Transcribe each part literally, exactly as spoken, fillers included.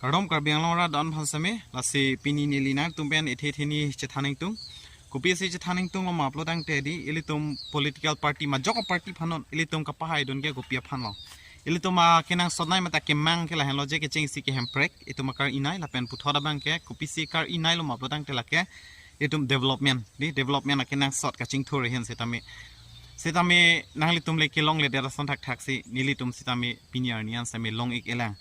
Kardom Karbi Anglong arat don aphan sitame, lasi pini neli nangtum pen ethe theni chethan ingtung. Kopisi chethan ingtung lo ma pulo tangte di, ilitum political party majok party aphan non, ilitum kapahai dun ke kopi aphan lo. Ilitum akenangsot nei mate kemang ke lahenlo je kechengsi kehemprek, itum akar-inei lapen puthot abang ke, kopisi kar-inei lo ma pulo tangte lake, itum development, di development akenangsot kachingthur ahin sitame. Sitame nanglitum le kelongledet ason thakthaksi, nelitum sitame pini arni an sitame long-ik-elang.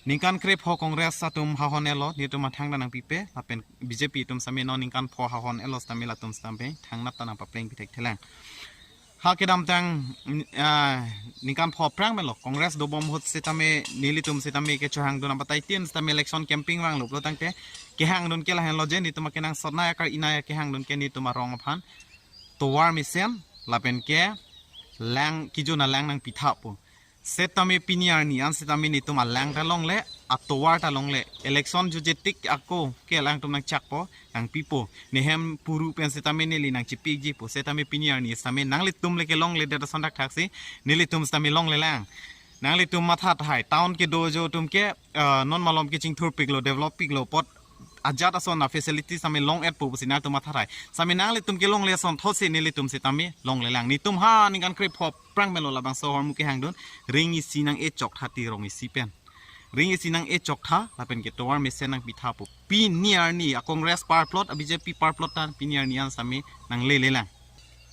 Ningkan krepho Congress atum hahon-etlo, netum athang ta nangpipe, lapen B J P atum sitame non ningkan pho hahon-etlo sitame latum sitame thangnat ta nangpapleng pithekthe lang. Ha kedamtang, mm, ah, ningkan pho aphrang melo, Congress dobom ahut sitame nelitum sitame kechohang dun abatai tin sitame election campaign vanglo pulo tangte, kehang dun ke lahenlo je, netum akenangsot nei akar-inei kehang dun ke netum arong aphan tovar mesen, lapen ke lang kejun alang nangpitha pu. Sitame pini arni an sitame netum alang ta longle, atovar ta longle. Election jutje tik ako ke alangtum nangchakpo, nangpipo. Nehem puru pen sitame neli nangchipiji pu. Sitame pini arni sitame nanglitum le kelongledet ason thakthaksi, nelitum sitame longlelang. Nanglitum matha tahai, town kedo ajo atum ke, ah, non malom kechingthurpiklo, develop piklo, apot ajat ason a-facility sitame long-et pu pusi nangtum matha tahai. Sitame nanglitum kelongle asonthotsi nelitum sitame longlelang. Netum ha ningkan krepho aphrang melo labangso ahormu kehang dun, ring isi nang-e choktha, tirong isi pen. Ring isi nang-e choktha, lapen ke tovar mesen nangpitha pu. Pini arni a-Congress parplot, a-B J P parplot ta pini arni an sitame nanglelelang.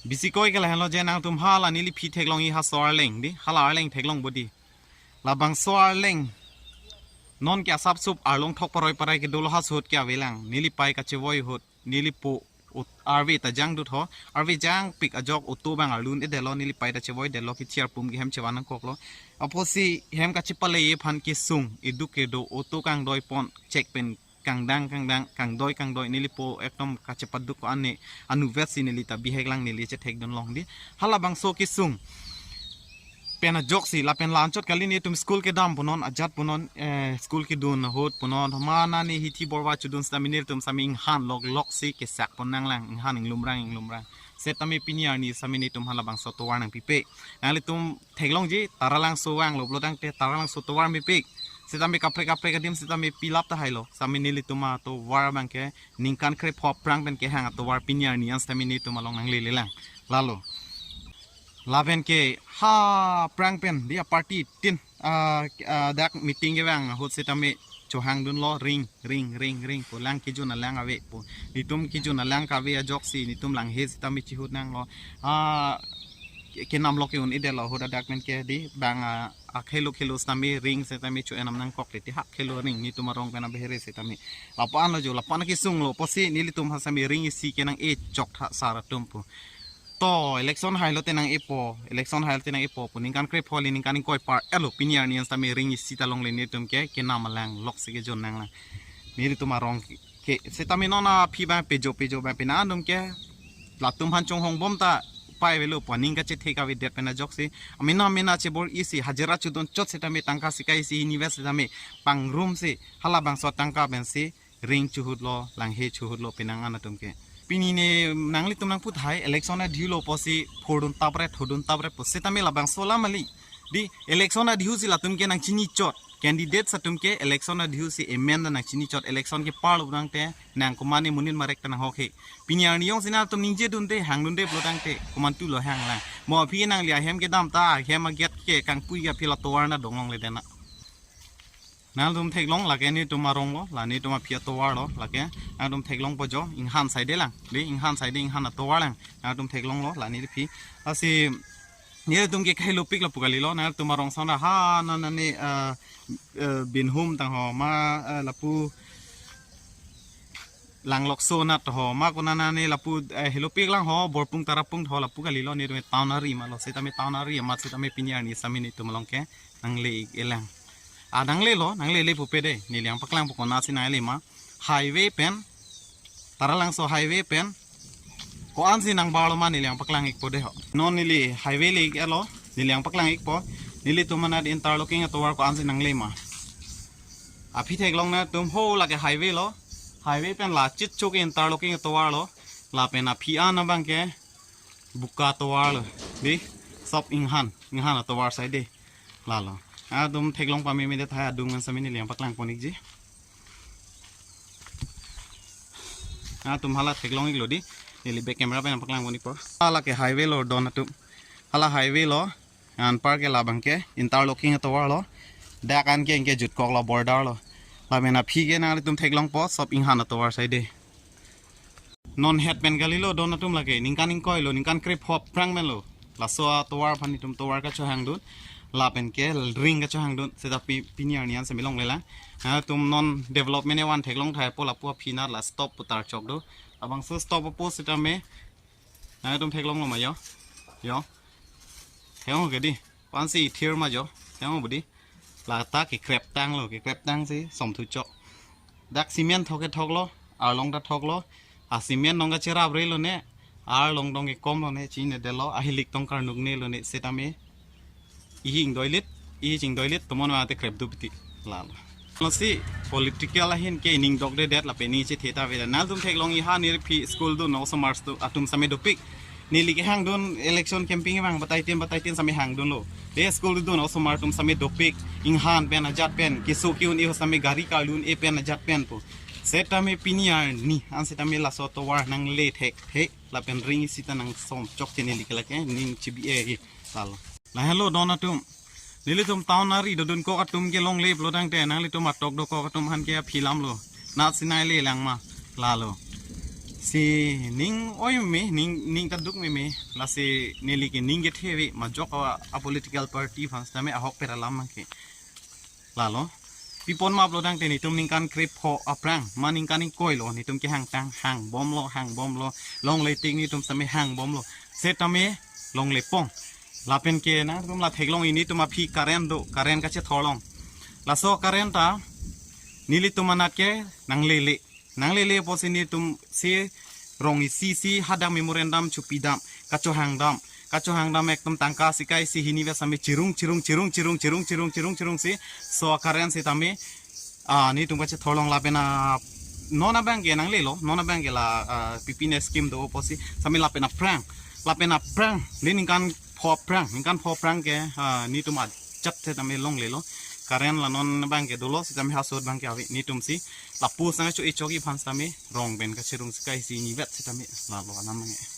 Bisi koi ke lahenlo je, nangtum hala neli aphi theklongji ha so arleng di, hala arleng theklongpo di. Labangso arleng non ke asapsup arlong thok paroi parai kedolo ha ahut ke avelang. Neli pei kachevoi ahut, neli po ut-, arve ta jangdut ho, arve jangpik ajok auto abang arlun-edetlo, neli pei ta chevoi-edetlo, kithi arpum ke hem chevan nangkoklo. Apotsi hem kachepale aphan kesung, eduk kedo, auto kangdoipon, chek pen kangdang kangdang, kangdoi kangdoi, neli po ekdom kachepaduk ko-an ne, anuvetsi neli ta bihek lang, neli chethek dun long di. Halabangso kesung pen ajoksi, lapen la-anchot kali netum school kedam punon, ajat punon, eh, school kedun ahut punon, mane hithi borwa chodun sitame netum sitame inghan lok loksi kesak pon nanglang, inghan inglumrang inglumrang. Sitame pini arni sitame netum halabangso tovar nangpipe. Nanglitum theklongji, Taralangso vanglo pulo tangte Taralangso tovar mepik. Sitame kaprek kaprek adim sitame pilap tahailo. Sitame nelitum atovar abang ke ningkan krepho aphrang pen kehang atovar pini arni an sitame netum along nanglelelang. Lalo. Lapen ke ha aphrang pen di a-party tin, ah, ah, dak meeting kevang ahut sitame chohang dunlo, ring, ring, ring, ring pu, lang kejun alang ave pu. Netum kejun alang kave ajoksi netum langhe sitame chihut nanglo. Ah, ke-, kenam lok ke-un-edetlo ahut adak pen ke di bang, ah, akhelo khelo sitame ring sitame cho-en nam nangkok le ti hak khelo ring netum arong pen abehere sitame. Lapu-an lo jo, lapu-an kesunglo pusi nelitum ha sitame ring isi ke nang-e choktha sar atum pu. To, election hailo te nang-epo, election hailo te nang-epo pu, ningkan krepho le ningkan ingkoi par-etlo, pini arni an sitame ring isi ta longle netum ke, kenam alang loksi kejun nanglang. Netum arong ke, sitame non aphi abang pejo pejo abang pina atum ke, latum aphan chonghong bom ta upai avelo pu, aning kachethek avedet pen ajoksi, amena amena chebor-isi, hajira chodun chot sitame tangka sika isi hini vet sitame pangrumsi, halabangso tangka pensi, ring chihutlo, langhe chihutlo penang an atum ke. Pini ne nanglitum nangpu tahai, election adhiulo pusi phurdun tapret, thurdun tapret pu sitame labangso alam kali. Di election adhiusi latum ke nangchini chot. Candidates atum ke election adhiusi amen ta nangchini chot. Election keparlo tangte nang komatne monit marek ta nanghokhe. Pini arni jongsi nangtum ningje dunde, hang dunde pulo tangte komantulo hanglang. Mo aphi nangli ahem kedam ta, ahem aget ke kangpui ke aphi la tovar na dong longledet na. Nangtum theklong lake netum aronglo, la netum aphi atovarlo, lake nangtum theklongpo jo, inghan saide lang, di inghan saide inghan atovar lang, nangtum theklonglo, la ne aphi. Lasi netum ke kahelopiklo pu kalilo, nangtum arong sona ha na na ne, eh, eh, Binhum tang ho, ma, eh, lapu Langlokso nat ho, ma konat na ne lapu, eh, helopik lang ho, Borpung Tarapung ho, lapu kalilo, netum town ari ma lo, sitame town ari ma sitame pini arni sitame netum along ke nangle-ik-elang. Ah, nanglelo, nanglele pupe de, neli nangpaklangpo konatsi nangle ma. Highway pen, Taralangso highway pen, ko-ansi nangbarlo ma neli nangpaklang-ikpo de ho. Non neli highway le-ik-etlo, neli nangpaklang-ikpo, nelitum anat interlocking atovar ko-ansi nangle ma. Aphi theklong nangtum ho lake highway lo, highway pen la chitchok interlocking atovarlo, lapen aphi an abang ke buka atovarlo, di, sop inghan, inghan atovar saide. Lalo. Nangtum theklong pameme det tahai adung an sitame neli nangpaklangpon-ikji. Nangtum hala theklong iklo dei. Neli back camera pen paklang pon ikpo. Hala ke highway lo don atum. Hala highway lo. Anparke labang ke interlocking atovar lo. Dak an ke anke jutkok lo border lo. Lapen aphi ke nanglitum theklongpo sop Inghan atovar side. Non het pen kalilo don atum lake. Ningkan ingkoi lo, ningkan krepho aphrang pen lo. Laso atovar aphan itum tovar kachohangdun. Lapen ke ring kachohangdun. Seta pi-, pini arni an semi longlelang. Nangtum non development evan theklong thai po lapu aphi na la stop putar chok do. Labangso stop apo setame. Nangtum theklonglo ma jo. Jo. Theklong ke dei. Pansi ithir ma jo. Theklong bo dei. Lata kekreptang lo, kekreptang si somthu chok. Dak cement thok kethok lo, arlong ta thok lo. A cement nong kacherap re lo ne. Arlong dong kekom lo ne, chinine det lo, ahilik tong karnuk ne lo ne, setame. Ihi ingdoilit, ihi chingdoilit, tomon ma te krep du piti. Lalo. Lasi political ahin ke ining dokdedet lapen ining chethe ta veda. Nangtum theklong iha nirphi school dun osomar atum same dopik. Neli kehangdun election campaign abang batai tin batai tin same hangdunlo. Te school dun osomar atum same dopik. Inghan pen ajat pen. Keso ke-un-e ho same gari karlun-e pen ajat pen po. Setame pini arni an setame laso atovar nangle thekthe. Lapen ring isi ta nangsom chokche neli ke lake ning chibi-e ke. Lalo. Lahelo don atum. Nelitum town ari dodun kok atum ke longle pulo tangte nanglitum atok dokok atum aphan ke aphi lam lo. Nat sinai lelang ma. Lalo. Si ning oi me, ning, ning ta duk meme. Lasi neli ke ning kethe ave, majok a, a political party aphan setame ahok pera lam ma ke. Lalo. Pi pon ma pulo tangte netum ningkan krepho aphrang, ma ningkan ingkoi lo, netum kehangtang, hangbomlo, hangbomlo, longle tik netum same hangbomlo. Setame longle pong. Lapen ke nangtum la theklong, netum aphi current do, current kachethorlong. Laso current ta, nelitum anat ke nanglele. Nanglele pusi netum si rong isi si hadak memorandum chopidam, kachohangdam. Kachohangdam ekdom tangka sikai si hini vet same chirung, chirung, chirung, chirung, chirung, chirung, chirung, chirung si. So current setame, ah, netum kachethorlong lapen a, non abang ke nanglelo, non abang ke la, ah, P P ne scheme do pusi. Same lapen aphrang, lapen aphrang, le ningkan pho aphrang, ningkan pho aphrang ke, ah, netum ajat setame longlelo. Current la non abang ke dolo, setame hasot abang ke ave, netum si. Lapu sang cho-e chokji aphan setame, rong pen kachirung sikai si hini vet setame, lalo anam nge.